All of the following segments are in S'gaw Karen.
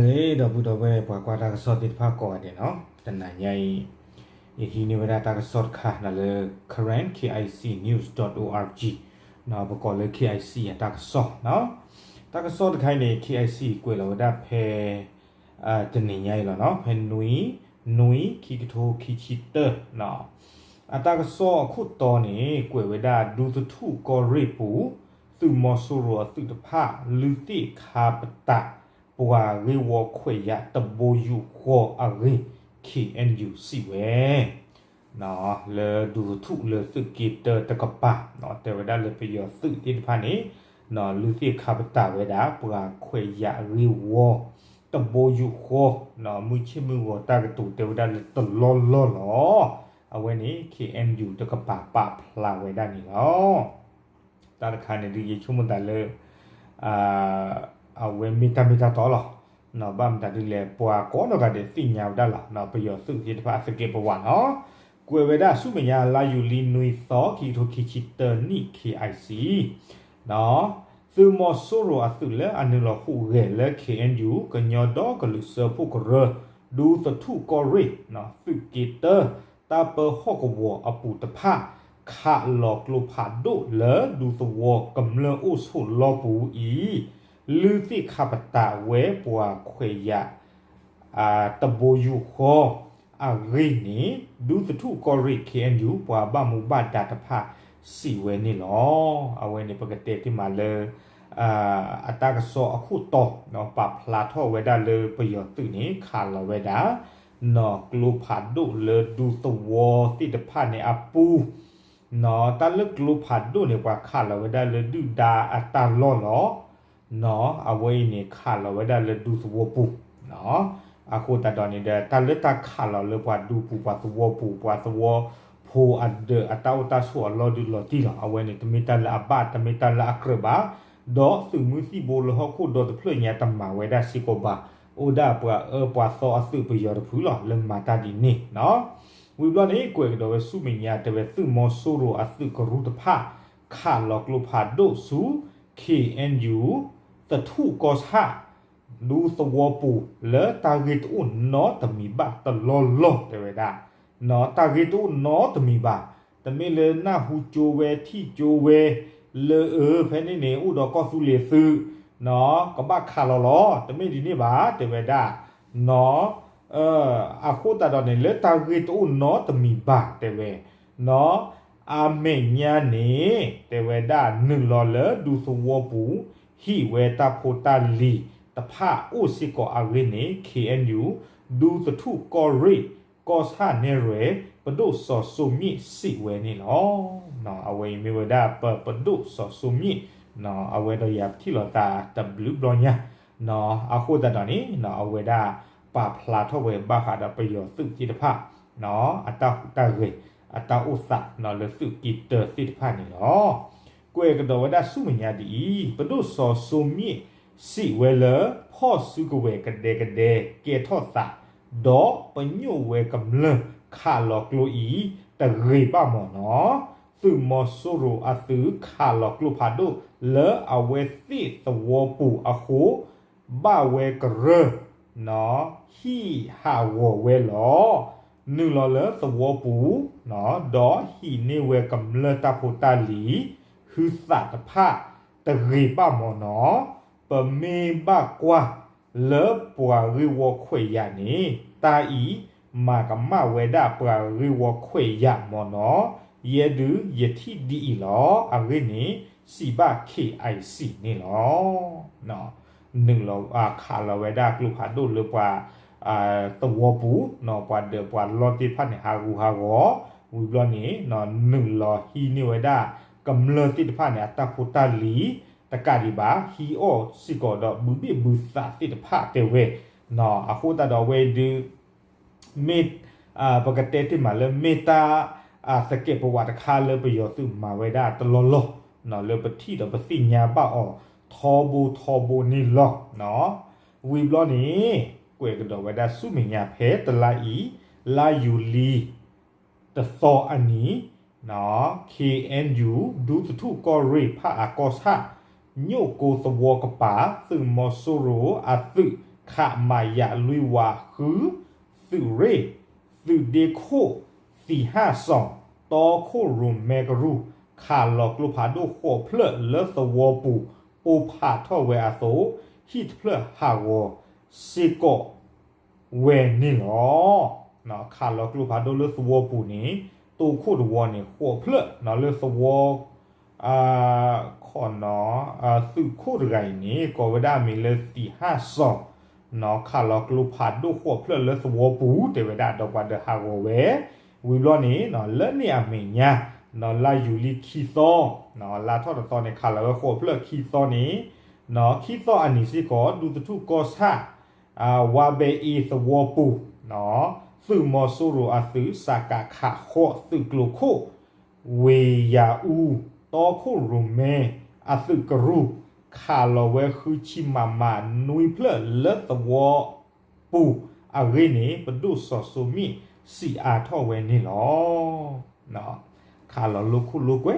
လၢဒီပုၢ်ဒီဝဲၢ်ပှၤကွၢ်တၢ်ကစီၣ်သ့ၣ်တဖၣ်ကိးဂၤဒဲးနီၤ, တနၤညါအံၤ ယဟံးန့ၢ်ဝဲဒၣ်တၢ်ကစီၣ်တခါလၢ current K I C news dot O R G ပကိးလၢ K I C အတၢ်ကစီၣ်နီၤ. တၢ်ကစီၣ်တခါအံၤန့ၣ် K I C ကွဲးလီၤဝဲဒၣ်ဖဲ တနံၤညါအံၤလီၤနီၤ, ဖဲနွံ နွံ ခံကထိခံဆံတၢ အတၢ်ကစီၣ်အခိၣ်တီန့ၣ် ကွဲးဝဲဒၣ်ဒူသထူၣ်ကီၢ်ရ့ၣ်ပူၤ သုးမီၤစိရိၤအသုးတဖၣ် လုၢ်သ့ၣ်ခါပတာ် ပှၤဂ့ၢ်ဝီခွဲးယာ်တဘိယူၢ်ဃီအဂ့ၢ် K N U စံးဝဲ လၢဒူသထူၣ်လၢသုးက့တၢတကပၤ တဲဝဲဒၣ်လၢပယီၤသုးသ့ၣ်တဖၣ်န့ၣ် လုၢ်သ့ၣ်ခါပတာ်ဝဲဒၣ် ပှၤခွဲးယာ်ဂ့ၢ်ဝီ တဘိယူၢ်ဃီ မုၢ်ဆ့ၣ်မုၢ်ဂီၤတၢ်ကတိၤတဲဝဲဒၣ်လၢတလီၢ်လီၢ်လီၤ. အဝဲန့ၣ် K N U တကပၤပာ်ဖျါဝဲဒၣ်န့ၣ်လီၤ. တၢ်တခါန့ၣ်ဒုးယဆိကမိၣ်သးလၢ အဝဲမ့ၢ်တၢ်မ့ၢ်တၢ်တီလီၤ. ဘၣ်မတၤဒ်လဲၣ် ပှၤကိးနီၢ်ဂၤဒဲးသ့ၣ်ညါဝဲဒၣ်လီၤ. ပယီၤသုးသ့ၣ်တဖၣ်အသကဲးပဝးနီၤ, ကွဲးဝဲဒၣ်ဆူမဲာ်ညါ လါယူၤလံနွံသီ ခံကထိခံဆံတၢနံၣ် K I C သုးမီၤစိရိၤအသုးလၢအနုာ်လီၤဟူးဂဲၤလၢ K N U ကညီဒီကလုာ်စၢဖှိၣ်ကရၢ ဒူသထူၣ်ကီၢ်ရ့ၣ် သုးက့တၢ တၢ်ပၢဟီၣ်ကဝီၤအပူၤတဖၣ် ခးလီၤကျိဖးဒိၣ်လၢဒူသဝီကမျၢၢ်အိၣ်ဆိးလီၢ်ပူၤအံၤ လုၢ်သ့ၣ်ခါပတာ်ဝဲပှၤခွဲးယာ် တဘိယူၢ်ဃီအဂ့ၢ်န့ၣ် ဒူသထူၣ်ကီၢ်ရ့ၣ် K N U ပှၤဘၣ်မူဘၣ်ဒါတဖၣ်စံးဝဲန့ၣ်လီၤ. အဝဲန့ၣ်ပကတဲတ့ၢ်မးလၢ အတၢ်ကစီၣ်အခိၣ်တီ ပာ်ဖျါထီၣ်ဝဲဒၣ်လၢပယီၤသုးန့ၣ် ခးလီၤဝဲဒၣ် ကျိဖးဒိၣ်လၢဒူသဝီသ့ၣ်တဖၣ်န့ၣ်အပူၤ တၢ်လၢကျိဖးဒိၣ်န့ၣ် ပှၤခးလီၤဝဲဒၣ်လၢဒုၣ်ဒါအတၢ်လီၢ်လီၤ. အဝဲအံၤန့ၣ်ခးလီၤဝဲဒၣ်လၢဒူသဝီပူၤ အဃိသတးဒီးန့ၣ်ဒီး တၢ်လၢတၢ်ခးလီၤလၢပှၤဒူပူၤ ပှၤသဝီပူၤ ပှၤသဝီဖိအဒၢးအတၢ်အိၣ်တၢ်ဆိးအလီၢ်ဒုးလီၤတံၢ်လီၤ. အဝဲန့ၣ် တမ့ၢ်တၢ်လၢအဘၣ် တမ့ၢ်တၢ်လၢအကြၢးဘၣ်, ဒီးသုးမုၢ်သံၣ်ဘိလၢဟီၣ်ခိၣ်ဒီတဖျၢၣ်ညါတမၤဝဲဒၣ်စ့ၢ်ကီးဘၣ်. အိၣ်ဒၣ်ပှၤအၢပှၤသီအသုးပယီၤတဖုလီၤ လၢမၤတၢ်ဒ်န့ၣ်နီၤ. ဝံၤဘျီန့ၣ် ကွဲးကဒီးဝဲဆူမဲာ်ညါ တဲဝဲသုးမီၤစိရိၤအသုးကရူၢ်တဖၣ် ခးလီၤကျိဖးဒိၣ်ဆူ K N U သထူၣ်ကီၢ်ဆၣ် ဒူသဝီပူၤ လၢတၢ်ဂ့ၢ်တအိၣ်နီတမံၤဘၣ်တလီၢ်လီၢ် တဲဝဲဒၣ်, တၢ်ဂ့ၢ်တအိၣ်နီတမံၤဘၣ်, တမ့ၢ်လၢနၢ်ဟူကၠိဝဲထံၣ်ကၠိဝဲ လၢအၢ ဖဲန့ၣ်န့ၣ် အိၣ်ဒီးကီၢ်သူလ့ၤသုး ကဘၣ်ခးလီၤလီၤ တမ့ၢ်ဒ်န့ၣ်ဘၣ် တဲဝဲဒၣ်နီၤ. အဃိသတးဒီးန့ၣ် လၢတၢ်ဂ့ၢ်တအိၣ်နီတမံၤဘၣ် တဲဝဲနီၤ. အမဲာ်ညါန့ၣ် တဲဝဲဒၣ်နုာ်လီၤလၢဒူသဝီပူၤ ဟံးဝဲတၢ်ဖိတၢ်လံၤတဖၣ်အိၣ်စ့ၢ်ကီးအဂ့ၢ်န့ၣ် K N U ဒူသထူၣ်ကီၢ်ရ့ၣ် ကီၢ်ဆၣ်နဲၣ်ရွဲၣ် ပဒိၣ်စီၤစိမၠံးစံးဝဲန့ၣ်လီၤ. အဝဲအံၤမ့ၢ်ဝဲဒၣ်ပပဒိၣ်စီၤစိမၠံး အဝဲဒီးယၤပထံၣ်လိာ်သးတဘျုးဘျီညါ အဃိသတးဒီးန့ၣ် အဝဲဒၣ်ပာ်ဖျါထီၣ်ဝဲဘၣ်ဃးဒီးပယီၤသုးသ့ၣ်တဖၣ် အတၢ်ဟူးတၢ်ဂဲၤ အတၢ်အိၣ်သးလၢသုးက့တၢသ့ၣ်တဖၣ်န့ၣ်လီၤ. ကွဲးကဒီးဝဲဒၣ်ဆူမဲာ်ညါဒ်အံၤ, ပဒိၣ်စီၤစိမၠံးစံးဝဲလၢ ဖီၣ်စုကဝဲၤကဒဲကဒဲကဲထီၣ်သး ဒီးပညိၣ်ဝဲကမျၢၢ်ခးလီၤကျိအံၤ တဂ့ၤဘၣ်မၢ်နီၤ. သုးမီၤစိရိၤအသုးခးလီၤကျိဖးဒိၣ်လၢအဝဲသ့ၣ်သဝီပူၤအဃိ ဘၣ်ဝဲကရၢ ဟံၣ်ဟးဂီၤဝဲလီၤ. နုာ်လီၤလၢသဝီပူၤ ဒီးဟံးန့ၢ်ဝဲကမျၢၢ်တၢ်ဖိတၢ်လံၤ ဟုသးတဖၣ် တဂ့ၤဘၣ်မၢ်နီၤ. ပမ့ၢ်ဘၣ်ကွၢ်လၢပှၤဂ့ၢ်ဝီခွဲးယာ်န့ၣ် တၢ်အံၤမၤကမၣ်ဝဲဒၣ်ပှၤဂ့ၢ်ဝီခွဲးယာ်မၢ်နီၤ. ယဲဒုးယထံၣ်ဒ်အံၤလီၤ. အဂ့ၢ်န့ၣ် စံးဘၣ် K I C န့ၣ်လီၤ. နုာ်လီၤခးလီၤဝဲဒၣ်ကျိဖးဒိၣ်လၢပှၤ သဝီပူၤ ပှၤဒၢးပှၤလီၢ်သ့ၣ်တဖၣ်န့ၣ် ဟးဂူာ်ဟးဂီၤ ဝံၤဘျီန့ၣ် နုာ်လီၤဟံးန့ၢ်ဝဲဒၣ် ကမျၢၢ်သ့ၣ်တဖၣ်န့ၣ် အတၢ်ဖိတၢ်လံၤ တကးဒံးဘၣ် ဟံးအီၣ်စ့ၢ်ကီးဒီးဘုဘ့ၣ်ဘုသးသ့ၣ်တဖၣ်တဲဝဲ အဃိသတးဒီးအဝဲဒုး မ့ၢ် ပကတဲတ့ၢ်မးလၢမ့ၢ်တၢ် သကဲးပဝးတခါလၢပယီၤသုးမၤဝဲဒၣ်တလီၢ်လီၢ် လၢပထံၣ်ဒီးပသ့ၣ်ညါဘၣ်အီၤထီဘိထီဘိန့ၣ်လီၤ. ဝံၤဘျီန့ၣ် ကွဲးကဒီးဝဲဒၣ်ဆူမဲာ်ညါဖဲတလါအံၤ လါယူၤလံ တသီအနံၤ K N U ဒူသထူၣ်ကီၢ်ရ့ၣ်ဖၣ်အကီၢ်ဆၣ် ညိၣ်ကိသဝီကပၤ သုးမီၤစိရိၤအသုး ခမရ လွံၢ်ဝးဃု သုးရ့ၣ် သုးဒ့ခိၣ် သံၣ်ဟၣ်စီၤ တီခိၣ်ရိၣ်မဲကရူၢ် ခးလီၤကျိဖးဒိၣ်ဃိးဖျၢၣ်လၢသဝီပူၤ ပိၢ်ဖးထီၣ်ဝဲအသိး ဟံၣ်တဖျၢၣ်ဟးဂီၤစ့ၢ်ကီး ဝဲန့ၣ်လီၤ. ခးလီၤကျိဖးဒိၣ်လၢသဝီပူၤန့ၣ် တိခိၣ်တဝီန့ၣ် ဃိးဖျၢၣ်လၢသဝီ ခီနီၤ သုးခိၣ်တဂၤအံၤန့ၣ် ကိးဝဲဒၣ်အမံၤလၢသံၣ်ဟၣ်စီၤ နီၤ ခးလီၤကျိဖးဒိၣ်ဃိးဖျၢၣ်လၢသဝီပူၤ တဲဝဲဒၣ်ဒီးပှၤဒီးဟးဂီၤဝဲ ဝံၤဘျီန့ၣ် လၢန့ၣ်အမဲာ်ညါ နီၤ လါယူၤလံခံသီ လါထီၣ်တသီန့ၣ် ခးလီၤဝဲဃိးဖျၢၣ်ခံသီန့ၣ် နီၤ ခံသီအနံၤစ့ၢ်ကီး ဒူသထူၣ်ကီၢ်ဆၣ် ဝါဘဲအ့သဝီပူၤ နီၤ သုးမီၤစိရိၤအသုး စကခ ဃိး သုးကျိၤခိၣ် ဝ့ၢ်ယၤအူ တီခိၣ်ရိၣ်မဲ အသုးကရူၢ် ခးလီၤဝဲဃုဆံ မမ နွံဖျၢၣ်လၢသဝီပူၤအဂ့ၢ်န့ၣ် ပဒိၣ်စီၤစိမ့ၣ်စံးအါထီၣ်ဝဲန့ၣ်လီၤ. ခးလီၤလိာ်ခိၣ်လိာ်ကွဲ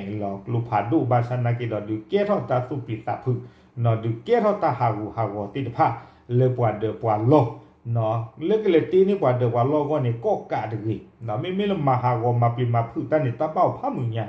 လီၤကျိဖးဒိၣ် ဘၣ်ဆၣ်နာ်က့ဒီး ဒုးကဲထီၣ်တၢ်သူၣ်ပျံၤသးဖုး နီၤ ဒုးကဲထီၣ်တၢ်ဟးဂူာ်ဟးဂီၤသ့ၣ်တဖၣ် လၢပှၤဒၢးပှၤလီၢ် နီၤ လၢကလဲၤတ့န့ၢ်ပှၤဒၢးပှၤလီၢ်အဂီၢ်န့ၣ် ကီၣ်ကးတဂ့ၤ နီၤ မ့မ့ၢ်လၢမၤဟးဂီၤမၤပျံၤမၤဖုးတၢ်န့ၣ် တၢ်ဘၣ်အိၣ်ဖးမုာ်ညါ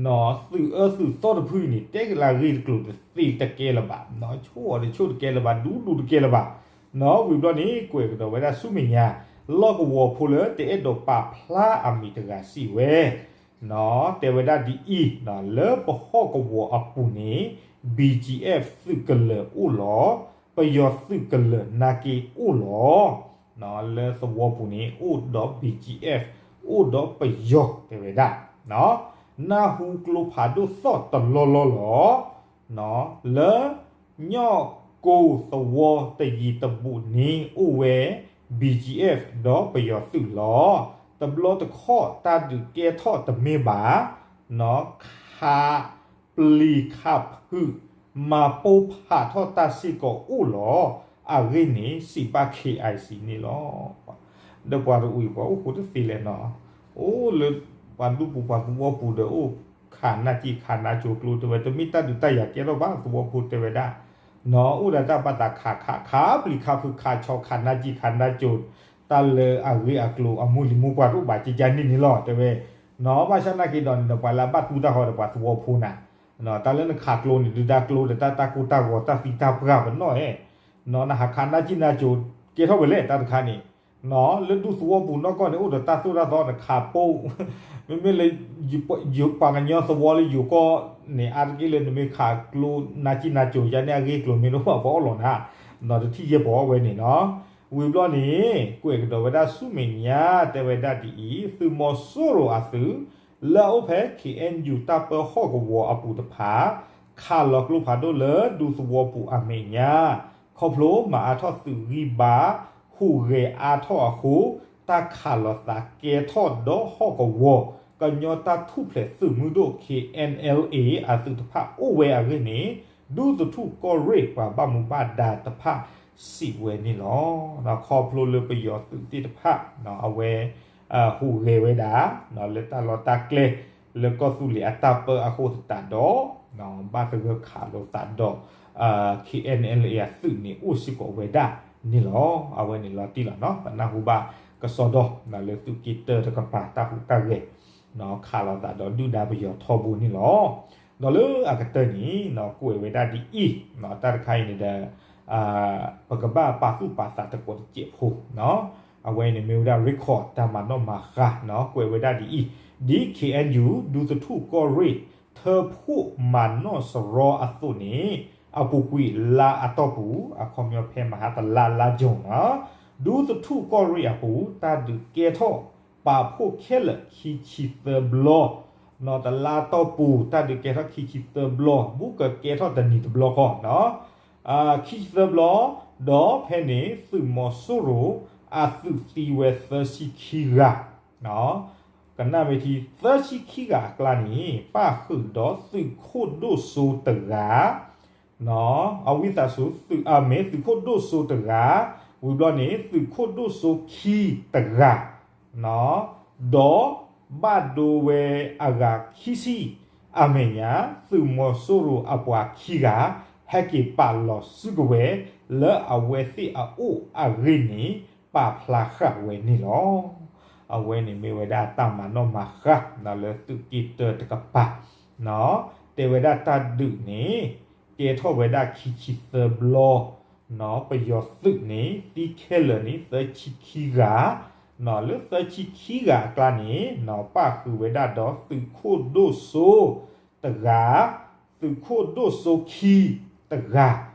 နီၤ သုးအၢသုးသီတဖုအံၤန့ၣ် တဲကလၢအဂ့ၢ်တကျိၤတသ့တကဲလၢၤဘၣ် နီၤ ဆိၣ်အီၤတဆိၣ်တကဲလၢၤဘၣ် ဒူဒူတကဲလၢၤဘၣ် နီၤ ဝံၤဘျီန့ၣ် ကွဲးကဒီးဝဲဒၣ်ဆူမဲာ်ညါ လီၢ်ကဝီၤဖိလၢတအဲၣ်ဒိးပာ်ဖျါအမံၤတဂၤစံးဝဲ နီၤ တဲဝဲဒၣ်ဒ်အံၤ နီၤ လၢပဟီၣ်ကဝီၤအပူၤန့ၣ် ဘံၣ်ကၠံၣ်အဲၣ် သုးကလၢၤအိၣ်လီၤ ပယီၤသုးကလၢၤနာ်က့အိၣ်လီၤ နီၤ လၢသဝီပူၤန့ၣ် အိၣ်ဒီး ဘံၣ်ကၠံၣ်အဲၣ် အိၣ်ဒီးပယီၤတဲဝဲဒၣ် နီၤ နၢ်ဟူကျိဖးဒိၣ်သီၣ်တလီၢ်လီၢ်လီၤ နီၤ လၢ ညီၣ်ကိသဝီတယံၤတဘူးန့ၣ် အိၣ်ဝဲ ဘံၣ်ကၠံၣ်အဲၣ် ဒီးပယီၤသုးလီၤ. တဘျီတခီၣ်တၢ်ဒုးကဲထီၣ်တမ့ၢ်ဘၣ်, နီၤ ခး ပျံၤခးဖုး မၤပိၢ်ဖးထီၣ်တၢ်စ့ၢ်ကီးအိၣ်လီၤ. အဂ့ၢ်န့ၣ် စံးဘၣ် KIC န့ၣ်လီၤ. ဒီးပှၤတအူအံၤပှၤအိၣ်ဃိတသ့လဲၣ်နီၤ, အိၣ်လၢပှၤဒူပူၤပှၤသဝီပူၤဒီးအိၣ်ခးနၢ်ကံၢ်ခးနၢ်ကၠိကျိတဲဝဲ တမ့ၢ်တၢ်ဒုးတၢ်ယၤကဲထီၣ်ဘၣ် သဝီဖိတဲဝဲဒၣ်, နီၤ အိၣ်ဒီးတၢ်ဘၣ်သးခးခး ခးပျံၤခးဖုးခးဆီခးနၢ်ကံၢ်ခးနၢ်ကၠိ, တၢ်လၢအဂ့ၢ်အကျိၤအမိၢ်လံၤမိၢ်ပှၢ်တအိၣ်ဘၣ်ကကန့ၣ်န့ၣ်လီၤ တဲဝဲ, နီၤ ဘၣ်ဆၣ်နာ်က့ဒီးန့ၣ်ဒီး ပှၤလၢအဘၣ်တူၢ်တၢ်ဃီဒီးပှၤသဝီဖိနၤ, တၢ်လၢနခးကျိန့ၣ် ဒုးဒါကျိဒီးတၢ်တၢ်ကိၢ်တၢ်ဂီၤတၢ်သံတၢ်ပှၢ်ပနီၣ်ဧဲ, နီၤ နဟးခးနၢ်ကံၢ်နၢ်ကၠိ ကဲထီၣ်ဝဲလဲၣ်တၢ်တခါန့ၣ်, နီၤ လၢဒူသဝီပူၤနီၢ်ကီၢ်န့ၣ် အိၣ်ဒီးတၢ်သိၣ်တၢ်သီနခးပိၢ်, မ့မ့ၢ်လၢ ပှၤကညီသဝီလၢယိၤကီၢ်န့ၣ် အါတက့ၢ်လၢနမ့ၢ်ခးကျိနၢ်ကံၢ်နၢ်ကၠိယါန့ၣ် အဂ့ၢ်ကျိၤမ့ၢ်တအိၣ်ဘၣ်ပှၤအီၣ်လီၤနၤ, နီၤ တထံၣ်ယဲၢ်ပှၤအီၣ်ဝဲန့ၣ်နီၤ. ဝံၤဘျီန့ၣ် ကွဲးကဒီးဝဲဒၣ်ဆူမဲာ်ညါ တဲဝဲဒၣ်ဒ်အံၤ, သုးမီၤစိရိၤအသုး လၢအအိၣ်ဖဲ KNU တၢ်ပၢဟီၣ်ကဝီၤအပူၤတဖၣ် ခးလီၤကျိဖးဒိၣ်လၢဒူသဝီပူၤအမဲာ်ညါ, ခီဖျိမၤအါထီၣ်သုးဂံၢ်ဘါ ဟူးဂဲၤအါထီၣ်အဃိ တၢ်ခးလီၤသးကဲထီၣ်ဒီးဟီၣ်ကဝီၤ ကညီတၢ်ထူၣ်ဖျဲးသုးမုၢ်ဒိၣ် KNLA အသုးတဖၣ်အိၣ်ဝဲအဂ့ၢ်န့ၣ် ဒူသထူၣ်ကီၢ်ရ့ၣ် ပှၤဘၣ်မူဘၣ်ဒါတဖၣ်စံးဝဲန့ၣ်လီၤ. ခီဖျိလၢပယီၤသုးသ့ၣ်တဖၣ် အဝဲ ဟူးဂဲၤဝဲဒၣ် လၢတၢ်လီၢ်တၢ်ကျဲ လၢကီၢ်သူလ့ၤအတၢ်ပၢအဃိသတးဒီး ဘၣ်သဂၢၢ်ခးလိာ်သးဒီး KNLA အသုးန့ၣ်အိၣ်စ့ၢ်ကီးဝဲဒၣ်န့ၣ်လီၤ. အဝဲန့ၣ်လီၤတံၢ်လီၤနီၤ ပနၢ်ဟူဘၣ်ကစီဒီ လၢသုးက့တၢတကပၤတၢ်ဟူးတၢ်ဂဲၤ ခးလိာ်သးဒီးဒုၣ်ဒါပယီၤထီဘိန့ၣ်လီၤ. ဒီးလၢအကတၢၢ်န့ၣ် ကွဲးဝဲဒၣ်ဒ်အံၤ တၢ်တခါအံၤန့ၣ်ဒီး ပကဘၣ်ပာ်သူၣ်ပာ်သးတကိးတစဲးဖိ အဝဲန့ၣ်မ့ၢ်ဝဲဒၣ် record တၢ်မၤနီၣ်မၤဃါ ကွဲးဝဲဒၣ်ဒ်အံၤ, ဒ် KNU ဒူသထူၣ်ကီၢ်ရ့ၣ် ထၢဖှိၣ်မၤနီၣ်စရီအသိးန့ၣ် အပူၤကွံာ်လါအတီၢ်ပူၤ အခီပညီဖဲမဟါတလါလါ June နီၤ ဒူသထူၣ်ကီၢ်ရ့ၣ်အပူၤ တၢ်ဒုးကဲထီၣ်ပာ်ဖှိၣ်ခဲလၢာ်ခံဆံသၢဘျီ, နီၤ တလါတီၢ်ပူၤ တၢ်ဒုးကဲထီၣ်ခံဆံသၢဘျီ ဘူးကကဲထီၣ်တနံၤတဘျီဃီနီၤ ခံဆံသၢဘျီ, ဒီးဖဲန့ၣ် သုးမီၤစိရိၤ အသုးသံဝဲသၢဆံခံဂၤ ကနၣ်ဝဲထံ သၢဆံခံဂၤအကျါန့ၣ် ပၣ်ဃုာ်ဒီးသုးခိၣ်ဒိၣ်စိတဂၤ အဝံသးစူၤ သုးအမ့ၢ်သုးခိၣ်ဒိၣ်စိတဂၤ, ဝံၤဘျီန့ၣ် သုးခိၣ်ဒိၣ်စိခံတဂၤ, ဒီးဘၣ်ဒိဝဲအဂၤခံဆံ အမဲာ်ညါ သုးမီၤစိရိၤအပှၤခံဂၤ ဟဲက့ၤပာ်လီၤစုကဝဲၤ လၢအဝဲသ့ၣ်အအိၣ်အဂ့ၢ်န့ၣ် ပာ်ဖျါဃာ်ဝဲန့ၣ်လီၤ. အဝဲန့ၣ်မ့ၢ်ဝဲဒၣ်တၢ်မၤနီၣ်မၤဃါ လၢသုးက့တၢတကပၤ တဲဝဲဒၣ်တၢ်ဒုးန့ၣ် ကဲထီၣ်ဝဲဒၣ်ခံဆံသၢဘျီ ပယီၤသုးန့ၣ် သံခဲလၢာ်န့ၣ် သၢဆံခံဂၤ လၢသၢဆံခံဂၤအကျါန့ၣ် ပၣ်ဃုာ်ဝဲဒၣ်ဒီးသုးခိၣ်ဒိၣ်စိတဂၤ သုးခိၣ်ဒိၣ်စိခံတဂၤ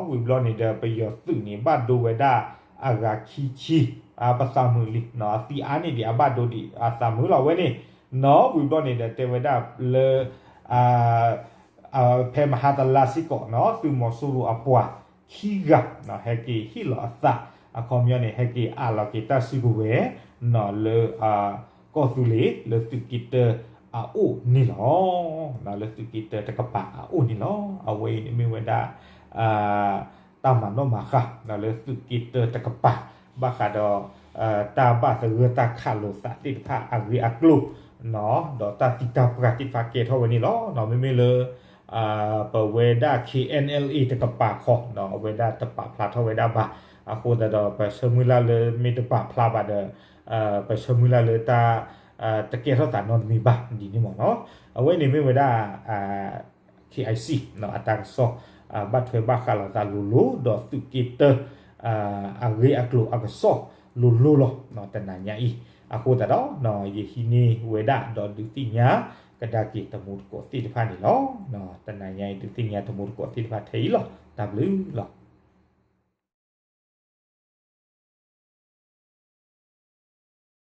ဝံၤဘျီန့ၣ်ဒီး ပယီၤသုးန့ၣ် ဘၣ်ဒိဝဲဒၣ်အဂၤခံဆံ ပသးမုာ်လံ အသံအါန့ၢ်ဒံး အဘၣ်ဒိဒံး အသးမုာ်လီၤဝဲန့ၣ် ဝံၤဘျီန့ၣ်ဒီး တဲဝဲဒၣ်လၢ ဖဲမဟါတလါစ့ၢ်ကီး သုးမီၤစိရိၤအပှၤခံဂၤ ဟဲက့ၤဟ့ၣ်လီၤအသး အခီပညီန့ၣ် ဟဲက့ၤအးလီၤက့ၤတၢ်စုကဝဲၤ လၢ ကီၢ်သူလ့ၤ လၢသုးက့တၢအအိၣ်န့ၣ်လီၤ. လၢသုးက့တၢတကပၤအအိၣ်န့ၣ်လီၤ. အဝဲအံၤန့ၣ်မ့ၢ်ဝဲဒၣ် တၢ်မၤနီၣ်မၤဃါ လၢသုးက့တၢတကပၤ ဘၣ်ဃးဒီး တၢ်ဘၣ်သဂၢၢ်တၢ်ခးလိာ်သးသ့ၣ်တဖၣ်အဂ့ၢ်အကျိၤ ဒီးတၢ်သံတၢ်ပှၢ်သ့ၣ်တဖၣ်ကဲထီၣ်ဝဲန့ၣ်လီၤ. မ့မ့ၢ်လၢ ပဝဲဒၣ် K N L A တကပၤခီ အဝဲဒၣ်တပာ်ဖျါထီၣ်ဝဲဒၣ်ဘၣ်. အဃိသတးဒီး ပဆၢမုၢ်လၢ်လၢမ့ၢ်တပာ်ဖျါဘၣ်ဒီး ပဆၢမုၢ်လၢ်လၢတၢ် တကဲထီၣ်သးနီတမံၤဘၣ်ဒ်န့ၣ်မ့ၢ်နီၤ. အဝဲန့ၣ်မ့ၢ်ဝဲဒၣ် K I C အတၢ်ကစီၣ် ဘၣ်ထွဲဘၣ်ဃးလိာ်သးလိၤလိၤ ဒီးသုးက့တၢ အဂ့ၢ်အကျိၤအကစီၣ်လိၤလိၤလီၤ တနၤညါအံၤ. အဃိသတးဒီး ယဟံးန့ၢ်ဝဲဒၣ်ဒီးဒုးသ့ၣ်ညါ ကဒါက့ၤတမူတကိးသ့ၣ်တဖၣ်န့ၣ်လီၤ. တနၤညါအံၤဒုးသ့ၣ်ညါတမူတကိးသ့ၣ်တဖၣ်ထဲအံၤလီၤ. တၢ်ဘျုးလီၤ.